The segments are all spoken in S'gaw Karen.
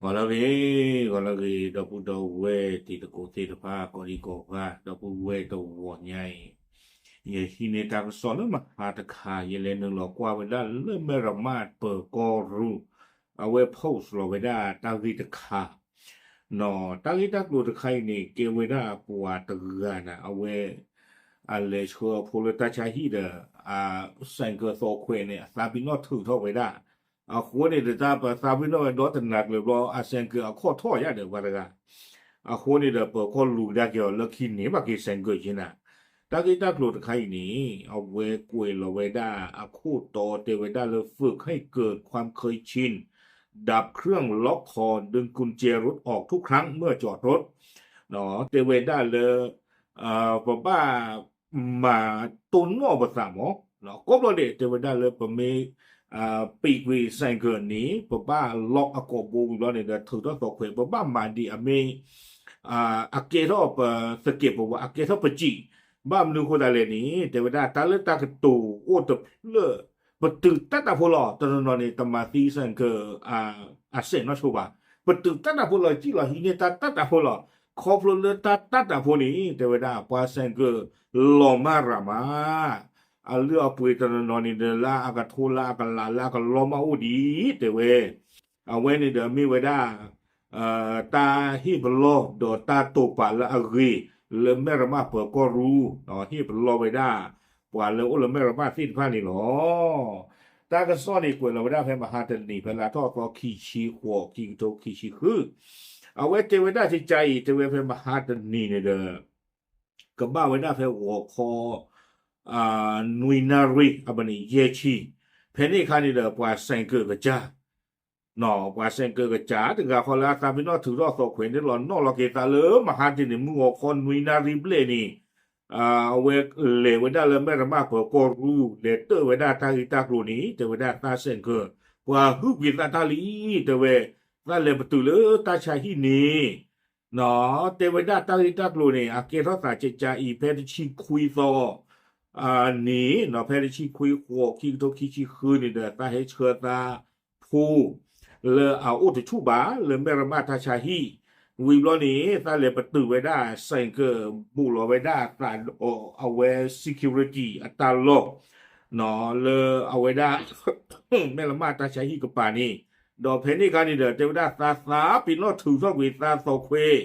ဂီၤလၢအဂ့ၤ, ဂီၤလၢအဂ့ၤ ဒီပုၢ်ဒီဝဲၢ်တံၤသကိးသ့ၣ်တဖၣ် ကိးဒံကိးဂၤ ဒီပုၢ်ဝဲၢ်တဝီၤညါအံၤ, ယဟံးန့ၢ်တၢ်ကစီၣ်လၢမဟါတခါ ယလဲၤနုာ်လီၤကွၢ်ဝဲဒၣ်လၢမဲၢ်ရမၢ်ပၢၤကီၢ်ရူၢ် အဝဲ post လီၤဝဲဒၣ်တၢ်ဂ့ၢ်တခါ တၢ်ဂ့ၢ်တၢ်ကျိၤတခါအံၤန့ၣ် ကဲဝဲဒၣ်ပှၤတဂၤန့ၣ် အဝဲ အလဲၤဆှၢအဖိလၢတၢ်ဆါဟံၣ်ဒီး အ ဆိုင်ကယ် သီခွဲးန့ၣ် အသးပ့ၤနီၣ်ထုးထီၣ်ဝဲဒၣ်, အဃိန့ၣ်ဒီး တၢ်ပသးပ့ၤနီၣ်ဝဲဒီတနၤကျၢၤဘျီ အ ဆိုင်ကယ် အခီၣ်ထီၣ်ယါဒီးပှၤတဂၤ, အဃိန့ၣ်ဒီး ပၢၤကီၢ်ရူၢ်ကဒါက့ၤအီၤလၢခံန့ၣ် ဘၣ်က့ၤ ဆိုင်ကယ် က့ၤနၤ, တၢ်ဂ့ၢ်တၢ်ကျိၤတခါအံၤန့ၣ် အဝဲကွဲးလီၤဝဲဒၣ်အခိၣ်တီတဲဝဲဒၣ်လၢ ฝึกให้เกิดความเคยชิน ดับเครื่องล็อกคอ ดึงกุญแจรถออกทุกครั้งเมื่อจอดรถ တဲဝဲဒၣ်လၢ ပဘၣ်မၤတိၢ်နီၣ်ပသးမး, ကိးဘျီဒဲးတဲဝဲဒၣ်လၢပမ့ၢ် ပိတ်ကွံာ် ဆိုင်ကယ် န့ၣ် ပဘၣ် lock အကိာ်ဘိဝံၤဘျီန့ၣ်ဒီး ထုးထီၣ်သီခွဲး ပဘၣ်မၤဒ်အမ့ၢ် အကဲထီၣ်ပသကဲးပဝး အကဲထီၣ်ပစံး, ဘၣ်မနုၤအဃိသတးလဲၣ်န့ၣ် တဲဝဲဒၣ်တၢ်လၢတၢ်ကတိၤအိၣ်တဖျၢၣ် ပတုာ်တၢ်တၢ်ဖိလီၤ. တနီၤနီၤန့ၣ် တမၤသံ ဆိုင်ကယ် အစဲးနီၢ်ဆိဘၣ်, ပတုာ်တၢ်တၢ်ဖိလီၤ စံၣ်လီၤဟံးန့ၢ်တၢ်တၢ်တၢ်ဖိလီၤ. ခီဖျိလၢတၢ်တၢ်တၢ်ဖိန့ၣ် တဲဝဲဒၣ် ပှၤ ဆိုင်ကယ် လီၤမၢ်ရၤမး, အလုၢ်အပှ့ၤတနီၤနီၤန့ၣ်ဒီး လၢအကထိလၢအကလးလၢအကလီမၢ်အိၣ်ဒံး တဲဝဲ အဝဲန့ၣ်ဒီးမ့ၢ်ဝဲဒၣ် တၢ်ဟ့ၣ်ပလီၢ်ဒီးတၢ်တိာ်ပာ်လၢအဂ့ၤ လၢမဲၢ်ရမၢ်ပၢၤကီၢ်ရူၢ် ဟ့ၣ်ပလီၢ်ဝဲဒၣ် ပှၤလၢအိၣ်လၢမဲၢ်ရမၢ်သ့ၣ်တဖၣ်န့ၣ်လီၤ. တၢ်ကစီၣ်န့ၣ်ကွဲးလီၤဝဲဒၣ်ဖဲမဟါတနံၤ ဖဲလါထီၣ်သီခံဆံဃိး ခံကထိခံဆံဃု, အဝဲတဲဝဲဒၣ်ကကါအံၤ တဲဝဲဖဲမဟါတနံၤန့ၣ်ဒီး ကဘၣ်ဝဲဒၣ်ဖဲဂီၤခီ နွံနၣ်ရံၣ် အမံးနံးယဲၢ်ဆံ, ဖဲန့ၣ်အခါန့ၣ်ဒီး ပှၤ ဆိုင်ကယ် ကစၢ် ပှၤ ဆိုင်ကယ် ကစၢ်တဂၤဃီလၢအသးပ့ၤနီၣ်ထုးထီၣ်သီခွဲးန့ၣ်လီၤ နီၣ်လီၤက့ၤသးလၢမဟါတနံၤ မုၢ်ဂီၤခီနွံနၣ်ရံၣ်ဘျဲၣ်န့ၣ် အဝဲလဲၤဝဲဒၣ်လၢမဲၢ်ရမၢ်ပၢၤကီၢ်ရူၢ် လဲၤတၢၣ်ဝဲဒၣ်တၢ်ဂ့ၢ်တၢ်ကျိၤန့ၣ် တဲဝဲဒၣ်သး ဆိုင်ကယ် ပှၤဟုၣ်ကွံာ်သးတၢ်လံ တဲဝဲ သးလဲၤပတုာ်လၢတၢ်ဆါဟံၣ်န့ၣ် တဲဝဲဒၣ်တၢ်ဂ့ၢ်တၢ်ကျိၤန့ၣ် အကဲထီၣ်သးကကါအံၤ ဖဲတဆံခွံသီ န့ၣ် ဖဲတဆံခွံဃိး ခံကထိခံဆံဃုန့ၣ်ဒီး သးဟဲဆှၢသးဖိ လၢအအိၣ်တဆူၣ်ဘၣ် လၢမဲၢ်ရမၢ်တၢ်ဆါဟံၣ်, ဝံၤဘျီန့ၣ် သးလဲၤပတုာ်ဝဲဒၣ် ဆိုင်ကယ် ဘူးလီၤဝဲဒၣ်အသးဒီးအဝဲ security အတၢ်လီၢ် လၢအဝဲဒၣ် မဲၢ်ရမၢ်တၢ်ဆါဟံၣ်ကပၤန့ၣ်, ဒီးဖဲန့ၣ်အခါန့ၣ်ဒီး တဲဝဲဒၣ်သးသးပ့ၤနီၣ်ထုးထီၣ်ကွံာ်သးသီခွဲး,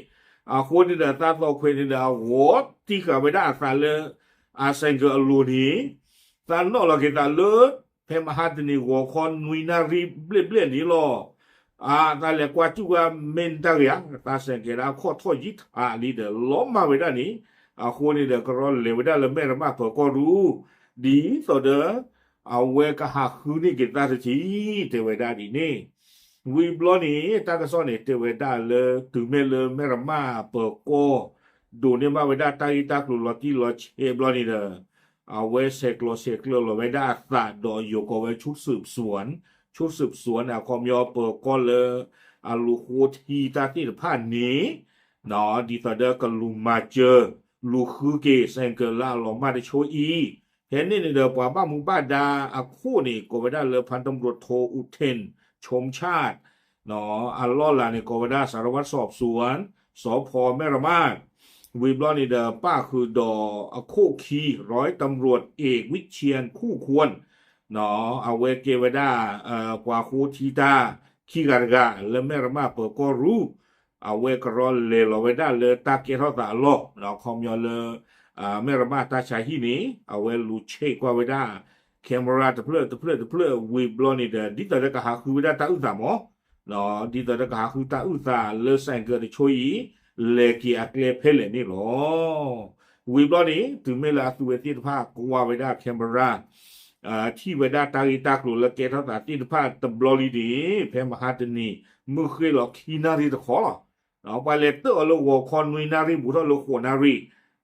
အဃိန့ၣ်ဒီးသးသီခွဲးန့ၣ်ဒီး အဂီၤတံၢ်ဃာ်ဝဲဒၣ်အသးလၢ အ ဆိုင်ကယ် အလိၤန့ၣ်, သးနီၣ်လီၤက့ၤသးလၢ ဖဲမဟါတနံၤဂီၤခီနွံနၣ်ရံၣ်ဘျဲၣ်ဘျဲၣ်န့ၣ်လီၤ. အသးလဲၤကွၢ်စူၣ်ဝဲမ့ၢ်တၢ်ဂ့ၤဧါ, သး ဆိုင်ကယ် ဒၣ်ခီၣ်ထီၣ်ယံာ်ထးလံဒီး လီၤမၢ်ဝဲဒၣ်န့ၣ်, အဃိန့ၣ်ဒီး ကရီလဲၤဝဲဒၣ်လၢမဲၢ်ရမၢ်ပၢၤကီၢ်ရူၢ်, ဒ်သိးဒီး အဝဲကဟးဃုန့ၢ်က့ၤသးတထံၣ် တဲဝဲဒၣ်ဒ်န့ၣ်, ဝံၤဘျီန့ၣ် တၢ်ကစီၣ်န့ၣ် တဲဝဲဒၣ်လၢ တုၤမ့ၢ်လၢမဲၢ်ရမၢ်ပၢၤကီၢ် ဒိးန့ၢ်ဘၣ်ဝဲဒၣ်တၢ်ဂ့ၢ်တၢ်ကျိၤလီၤတံၢ်လီၤဆဲးဘျီန့ၣ်ဒီး အဝဲဆဲးကျိးဆဲးကျၢလိာ်ဝဲဒၣ်အသးဒီးယိၤကိးဝဲ ชุดสืบสวน, ชุดสืบสวน န့ၣ် အခီပညီပၢၤကီၢ်လၢ အလူၤဃိထံတၢ်သ့ၣ်တဖၣ်န့ၣ် ဒ်သိးဒီးကလူၤမၤစၢၤ လူၤဃုက့ၤ ဆိုင်ကယ် လၢအလီၤမၢ်တဆိအံၤ, ဖဲန့ၣ်န့ၣ်ဒီး ပှၤဘၣ်မူဘၣ်ဒါအခိၣ်န့ၣ် ကိးဝဲဒၣ်လၢ พันตำรวจโท อุเทน ชมชาติ အလီၢ်လၤန့ၣ် ကိးဝဲဒၣ် สารวัตรสอบสวน สภ.မဲၢ်ရမၢ်, ဝံၤဘျီန့ၣ်ဒီး ပၣ်ဃုာ်ဒီးအခိၣ်ခံ ร้อยตำรวจเอกวิเชียรคู่ควร အဝဲကဲဝဲဒၣ် ပှၤဃိထံတၢ်ခံဂၤတဂၤ လၢမဲၢ်ရမၢ်ပၢၤကီၢ်ရူၢ်, အဝဲကရီလဲၤလီၤဝဲဒၣ်လၢတၢ်ကဲထီၣ်သးအလီၢ် အခီပညီလၢ မဲၢ်ရမၢ်တၢ်ဆါဟံၣ်န့ၣ် အဝဲလူၤဆဲးကွၢ်ဝဲဒၣ် camera တဖျၢၣ်တဖျၢၣ်တဖျၢၣ် ဝံၤဘျီန့ၣ်ဒီး ဒ်သိးဒီးကဟးဃုဝဲဒၣ်တၢ်အုၣ်သးမး ဒ်သိးဒီးကဟးဃုတၢ်အုၣ်သးလၢ ဆိုင်ကယ် တဆိအံၤ လဲၤက့ၤအကျဲဖဲလဲၣ်န့ၣ်လီၤ. ဝံၤဘျီန့ၣ် တုၤမ့ၢ်လၢအသုဝဲသ့ၣ်တဖၣ်ကွၢ်ဝဲဒၣ် camera ထံၣ်ဝဲဒၣ်တၢ်ဂ့ၢ်တၢ်ကျိၤလၢကဲထီၣ်သးသ့ၣ်တဖၣ်တဘျီလံန့ၣ် ဖဲမဟါတနံၤ မုၢ်ဃ့ၢ်လီၤခံနၣ်ရံၣ်တခီလီၤ. ပှၤလဲၤတၢၣ်အီၤလၢဂီၤခီနွံနၣ်ရံၣ်ဘူးထီၣ်လၢဃိးနၣ်ရံၣ်,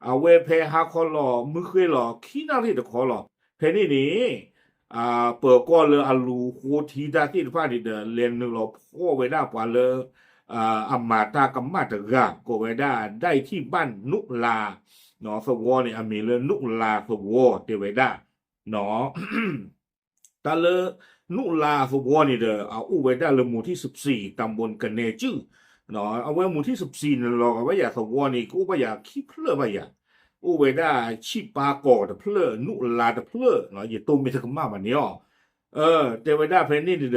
အဝဲဖဲဟါခီလီၤမုၢ်ဃ့ၢ်လီၤခံနၣ်ရံၣ်တခီလီၤ. ဖဲန့ၣ်န့ၣ် ပၢၤကီၢ်လၢအလူၤဃိထံတၢ်သ့ၣ်တဖၣ်န့ၣ်ဒီး လဲၤနုာ်လီၤဖီၣ်ဝဲဒၣ်ပှၤလၢ အမၤတၢ်ကမၣ်တဂၤ ကိးဝဲဒၣ် ဒၣ်ထံၣ်ဘၣ်နူးလၤ သဝီန့ၣ် အမံၤလၢနူးလၤသဝီတဲဝဲဒၣ် တၢ်လၢ နူၣ်လါအသဝီန့ၣ်ဒီး အအိၣ်ဝဲဒၣ်လၢ မူၤထံၣ်စပစံၣ် တၢ်ဘိၣ်ကနဲၣ်စုၣ်, အဝဲမူၤထံၣ်စပစံၣ်န့ၣ် လီၤဂာ်ဝဲယၤသဝီန့ၣ် ကအိၣ်ဘၣ်ယၤခံဖျၢၣ်ဘၣ်ယၤ, အိၣ်ဝဲဒၣ်ဆံၣ်ပၢ်ကီၢ်တဖျၢၣ် နူၣ်လါတဖျၢၣ်, ယတိၢ်မ့ၢ်တကမၣ်ဘၣ်န့ၣ်အီၤ, တဲဝဲဒၣ်ဖဲန့ၣ်န့ၣ်ဒီး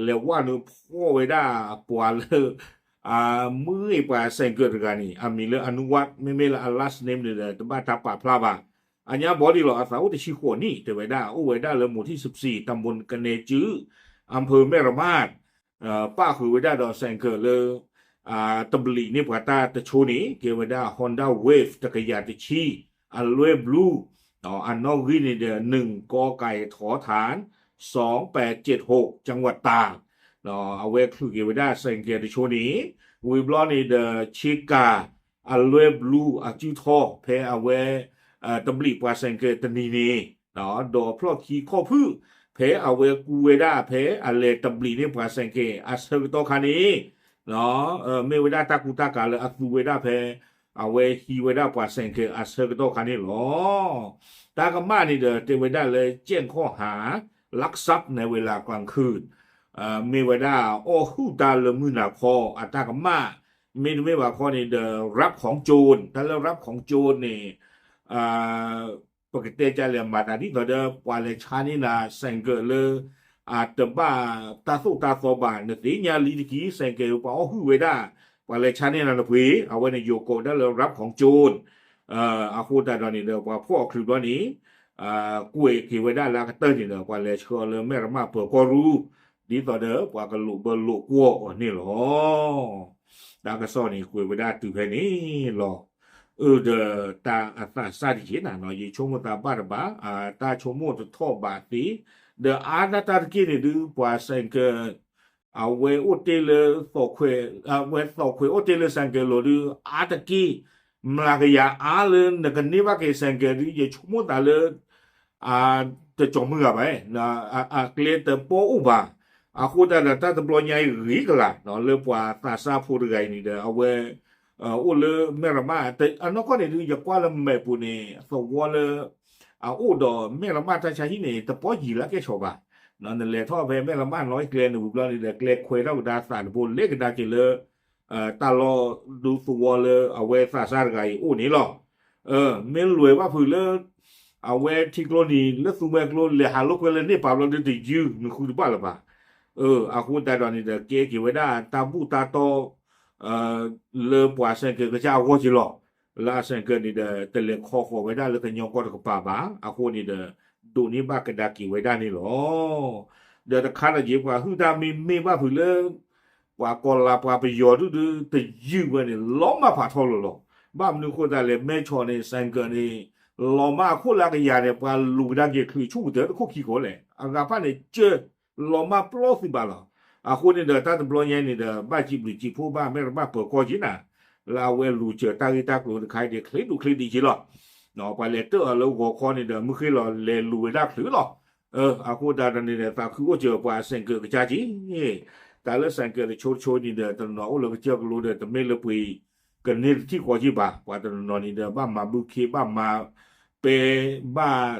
လဲၤဝဲနုာ်ဖီၣ်ဝဲဒၣ်ပှၤလၢ မုၢ်ဂ့ၢ်ပှၤ ဆိုင်ကယ် တဂၤန့ၣ် အမံၤလၢ အနူဝး, မ့မ့ၢ်လၢအ last name န့ၣ်ဒီး တဘၣ်တၢ်ပာ်ဖျါဘၣ်. အညါဘီဒံးလီၤ အသးအိၣ်တဆံဃိးနံၣ် တဲဝဲဒၣ် အိၣ်ဝဲဒၣ်လၢ မူၤထံၣ်စပစံၣ် တၢ်ဘိၣ်ကနဲၣ်စုၣ် အဖၢမဲၣ်ရမး, ပၣ်ဃုာ်ဝဲဒၣ်ဒီး ဆိုင်ကယ် လၢ တဘျံးန့ၢ်ပှၤတၢ်တဆိန့ၣ် ကဲဝဲဒၣ် Honda Wave တကယၤတဆံ အလွဲၢ်ဘျူး, အနီၣ်ဂံၢ်န့ၣ်ဒီး နုၢ်ကီကၢ်ထီၣ်ထၣ် စီပၢၣ်စ့ၣ်ဟိၣ် ကၠၣ်ဝးတၢ်, အဝဲချုးက့ၤဝဲဒၣ် ဆိုင်ကယ် တဆိန့ၣ်, ဝံၤဘျီန့ၣ်ဒီး ဆ့ကၤ အလွဲၢ်ဘျူး အစုထီၣ် ဖဲအဝဲ တဘျံးပှၤ ဆိုင်ကယ် တနံၤန့ၣ်, ဒီးဖျီၣ်ခံခီၣ်ဖုၣ် ဖဲအဝဲကူဝဲဒၣ် ဖဲအလဲၤတဘျံးန့ၢ်ပှၤ ဆိုင်ကယ် အဆၢကတီၢ်ခါန့ၣ်, မ့ၢ်ဝဲဒၣ်တၢ်ကူတၢ်ကၤလၢအသူဝဲဒၣ်ဖဲ အဝဲဟံးဝဲဒၣ်ပှၤ ဆိုင်ကယ် အဆၢကတီၢ်ခါန့ၣ်လီၤ. တၢ်ကမၣ်န့ၣ်ဒီး တဲဝဲဒၣ်လၢ แจ้งข้อหา ลักทรัพย์ในเวลากลางคืน, မ့ၢ်ဝဲဒၣ် အီၣ်ဟုၣ်တၢ်လၢမုၢ်နၤခီ အတၢ်ကမၣ်, မ့တမ့ၢ်ဘၣ်ခီန့ၣ်ဒီး รับของโจร, တၢ်လၢ รับของโจร န့ၣ် ပကတဲကလဲၣ် မၤသးဒ်သိးဒီး ပှၤလဲၤဆါန့ၢ်နၤ ဆိုင်ကယ် လၢ အတဘၣ်တၢ်သိၣ်တၢ်သီဘၣ်, နသ့ၣ်ညါလံတက့ၢ် ဆိုင်ကယ် ပှၤအီၣ်ဟုၣ်ဝဲဒၣ်, ပှၤလဲၤဆါန့ၢ်နၤနပှ့ၤ, အဝဲန့ၣ် ယိၤကိးဒၣ်လၢ รับของโจร, အဃိသတးဒီးန့ၣ်ဒီး ပှၤဖီၣ်အီၤချုးဘျီန့ၣ် ကွဲးက့ၤဝဲဒၣ်လၢအကတၢၢ်န့ၣ်ဒီး ပှၤလဲၤဆှၢအီၤလၢမဲၣ်ရမးပၢၤကီၢ်ရူၢ်, ဒ်သိးဒီး ပှၤကလိာ်ဘၢလိာ်ကွီၢ်အီၤန့ၣ်လီၤ. တၢ်ကစီၣ်န့ၣ် ကွဲးဝဲဒၣ်တုၤဖဲန့ၣ်လီၤ. အၢ ဒီးတၢ်အသးစၢ်တက့ၢ်နၤနီၤ ယဆိကမိၣ်သးဘၣ်တဘၣ်, တၢ်ဆိကမိၣ်တထီၣ်ဘၣ်သ့, ဒီးအါဒၣ်တၢ်တက့ၢ်န့ၣ်ဒုး ပှၤ ဆိုင်ကယ် အဝဲအိၣ်တ့ၢ်လၢသိးခွဲး, အဝဲသိးခွဲးအိၣ်တ့ၢ်လၢ ဆိုင်ကယ် လီၤဒုး အါတက့ၢ်, မျးကယၤအါလၢနကန့ၢ်ဘၣ်က့ၤ ဆိုင်ကယ် ဒုး ယဆိကမိၣ်သးလၢ တကၠီၤမုၢ်ဂၤဘၣ်, အကျဲတပီအိၣ်ဘၣ်. အဃိသတးဒီး တၢ်တဘျီညါအံၤဂ့ၤကလာ် လၢပှၤသးစၢ်ဖိတဂၤအံၤန့ၣ်ဒီး အဝဲ အိၣ်လၢမဲၣ်ရမး, အနီၢ်ကီၢ်န့ၣ်ဒုး ယကွၢ်လၢမဲာ်ပူၤန့ၣ် သဝီလၢ အအိၣ်ဒီးမဲၣ်ရမးတၢ်ဆါဟံၣ်န့ၣ် တပီယံာ်လၢကဲဆီဘၣ်. နလဲၤထီၣ်ဖဲမဲၣ်ရမးနီၢ်ကျဲန့ၣ် ဝံၤဘျီန့ၣ်ဒီး ကျဲခွဲးထီၣ်ကဒါသးတဘိ လဲၤကဒါက့ၤလၢ တၢ်လီၢ်ဒူသဝီလၢအဝဲသးစၢ်တဂၤအံၤအိၣ်န့ၣ်လီၤ. မ့ၢ်လွဲၤဘၣ်ဖုးလၢ အဝဲထံကျိနံၤ လၢသူမွဲကျိ လဲၤဟးလိာ်ကွဲလၢန့ၣ်ပာ်ဘျီဒုး တယုၢ်နဃုတဘၣ်လၢၤဘၣ်. အဃိသတးဒီးန့ၣ်ဒီး ကဲက့ၤဝဲဒၣ်တၢ်ဘူၣ်တၢ်တီၢ် လၢပှၤ ဆိုင်ကယ် ကစၢ်အဂီၢ်က့ၤလီၤ. လၢအ ဆိုင်ကယ် န့ၣ်ဒီး တလဲၤခီဃီၤဝဲဒၣ်လၢကညီကီၢ်တကပၤဘၣ်. အဃိန့ၣ်ဒီး ဒိးန့ၢ်ဘၣ်ကဒါက့ၤဝဲဒၣ်န့ၣ်လီၤ. ဒီးတခါဒီးက့ၤ ပှၤဟုၣ်တၢ်မ့ၢ်မ့ၢ်ဘၣ်ဖုးလၢ ပှၤကီၤလၤပှၤပယီၤဒုဒု တယုၢ်ဝဲန့ၣ် လီၤမၢ်ဖးထီလိၤလီၤ. ဘၣ်မနုၤအဃိသတးလဲၣ် မဲဆီးန့ၣ် ဆိုင်ကယ် န့ၣ် လီၤမၢ်အခိၣ်လၢအကယၤန့ၣ် ပှၤလူၤကဒါက့ၤချုးဆူၣ်ကတၢၢ်တခိၣ်ခံကိးလဲၣ် အဂၤဖၣ်န့ၣ် ကၢ လီၤမၢ်ပျီသုးဘၣ်လီၤ. အဃိန့ၣ်ဒီး တၢ်တဘျီညါန့ၣ်ဒီး ဘၣ်စံးဘျုးစံးဖှိၣ်ဘၣ် မဲၣ်ရမးပၢၤကီၢ်က့ၤနၤ လၢအဝဲလူၤစၢၤတၢ်ဂ့ၢ်တၢ်ကျိၤတခါအံၤန့ၣ် ချ့ဒိၣ်ချ့ဒံးက့ၤလီၤ. ပှၤလဲၤတၢၢ်အီၤလၢဂီၤခီန့ၣ်ဒီး မုၢ်ဃ့ၢ်လီၤလဲၤလူၤဝဲဒၣ်ချုးလီၤ. အဃိသတးဒီးန့ၣ်ဒီး သးခုအိၣ်စၢၤပှၤ ဆိုင်ကယ် ကစၢ်က့ၤ တၢ်လၢ ဆိုင်ကယ် တဆိတဆိန့ၣ်ဒီး တနီၤနီၤအိၣ်လၢကစၢၢ်ကလိဒီး တမ့ၢ်လၢပှ့ၤကန့ၢ်တထံၣ်ဃီက့ၤဘၣ်. ပှၤတနီၤနီၤန့ၣ်ဒီး ဘၣ်မၤဘုခ့ ဘၣ်မၤပဲ ဘၣ်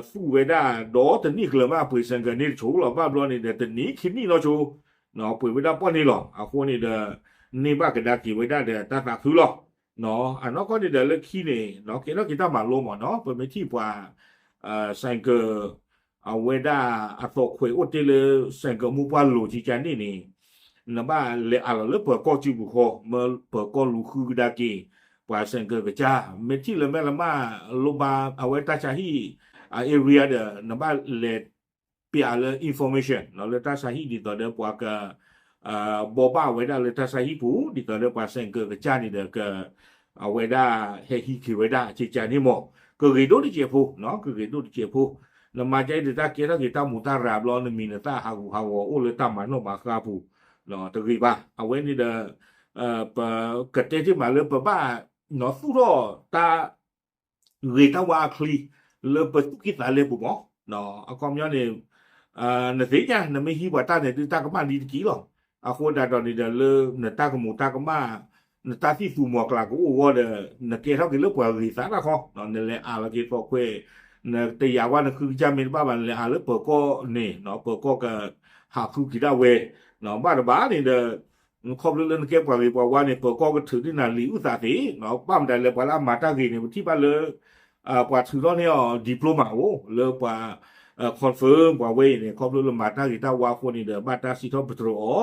သူၣ်ဝဲဒၣ် ဒီတနံၣ်ကျၢၤမး ပှ့ၤ ဆိုင်ကယ် န့ၢ်တဆိလီၤ. ဘၣ်ဘျီန့ၣ်ဒီး တနံၣ်ခံနံၣ်နီၢ်ဆိ ပှ့ၤဝဲဒၣ်ပီၣ်န့ၣ်လီၤ. အဃိန့ၣ်ဒီး န့ၢ်ဘၣ်ကဒါက့ၤဝဲဒၣ်ဒီးတၢ်သးခုလီၤ. အနီၢ်ကီၢ်န့ၣ်ဒီးလၢခံန့ၣ် ကဲထီၣ်က့ၤတၢ်မၤလိမးနီၤ ပမ့ၢ်ထံၣ်ပှၤ ဆိုင်ကယ် အဝဲဒၣ်အသိးခွဲးအိၣ်တ့ၢ်လၢ ဆိုင်ကယ် မိၢ်ပှၢ်လိၤကကန့ၣ်န့ၣ် နဘၣ်လဲၤအးလီၤလၢပၢၤကီၢ်စုပူၤဃီ မၢပၢၤကီၢ်လူၤဃုကဒါက့ၤ ပှၤ ဆိုင်ကယ် ကစၢ် မ့ၢ်ထံၣ်လၢမဲၣ်ရမးလိၣ်ဘၣ် အဝဲတၢ်ဆါဟံၣ် အ area ဒီး နဘၣ်လဲၤ ပျးလၢ information လၢတၢ်ဆါဟံၣ်ဒ်သိးဒီးပှၤက ဘိးဘၣ်ဝဲဒၣ်လၢတၢ်ဆါဟံၣ်ပူၤ ဒ်သိးဒီးပှၤ ဆိုင်ကယ် ကစၢ်န့ၣ်ဒီး အဝဲဒၣ်ဟဲဟံးက့ၤဝဲဒၣ် ကကန့ၣ်မး ကဂ့ၤဒိၣ်တစဲးဖိ ကဂ့ၤဒိၣ်တစဲးဖိ နမၤကဲအံၤဒီးတၢ်ကဲထီၣ်က့ၤတၢ်မူးတၢ်ရၤဘျီ နမံၤနသၣ်ဟးဂူာ်ဟးဂီၤအိၣ်လၢတၢ်မၤနီၣ်မၤဃါပူၤ တဂ့ၤဘၣ်. အဝဲန့ၣ်ဒီး ပကတဲတ့ၢ်မးလၢပဘၣ် သူၣ်ထီၣ်တၢ် ဂ့ၤတၢ်ဝါအချံ လၢပသူၣ်ကံၢ်သးလဲပူၤမး အခီပညီန့ၣ် နသ့ၣ်ညါ နမ့ၢ်ဟံးပှၤတၢ်န့ၣ်ဒုး တၢ်ကမၣ်လံတက့ၢ်လီၤ. အဃိသတးဒီးန့ၣ်ဒီး လၢနတၢ်ကမူးတၢ်ကမၣ် နတၢ်သံၣ်သူမီၤကျၢ်ကအိၣ်အဂီၢ်ဒီး နကဲထီၣ်က့ၤလၢပှၤဂ့ၤသးတၢ်ဃီ နလဲၤအးလီၤက့ၤသိးခွဲး တယာ်ဝဲနဃုကစၢ်မ့ၢ်တဘၣ်ဘၣ်န့ၣ် လဲၤဟးလၢပၢၤကီၢ်န့ၣ် ပၢၤကီၢ်ကဟးဃုက့ၤဒၣ်ဝဲ, ဘၣ်တဘၣ်န့ၣ်ဒီး ခီဖျိလၢနကဲပှၤဂ့ၤပှၤဝါန့ၣ် ပၢၤကီၢ်ကထုးန့ၢ်နၤလံာ်အုၣ်သးသ့, ဘၣ်မတၤလဲၣ် ပှၤလၢအမၤတၢ်ဂ့ၤန့ၣ် ပထံၣ်ဘၣ်လၢ ပှၤထုးထီၣ်န့ၢ်အီၤ diploma အိၣ် လၢပှၤ confirm ပှၤဝဲအံၤန့ၣ် ခီဖျိလၢမၤတၢ်ဂ့ၤတၢ်ဝါအဃိန့ၣ်ဒီး ဘၣ်တၢ်စံးထီၣ်ပတြၢၤအီ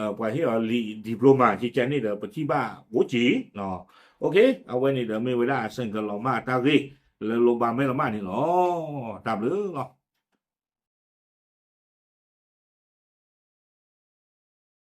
ၤ, ပှၤဟ့ၣ်အီၤလံာ် diploma ကကဲန့ၣ်ဒီး ပထံၣ်ဘၣ်အိၣ်က့ၤ, အဝဲန့ၣ်ဒီးမ့ၢ်ဝဲဒၣ်အစဲးကလီၤမၢ်အတၢ်ဂ့ၢ် လၢလိၣ်ဘၣ်မဲာ်လီၤမၢ်န့ၣ်လီၤ. တၢ်ဘျုးလီၤ.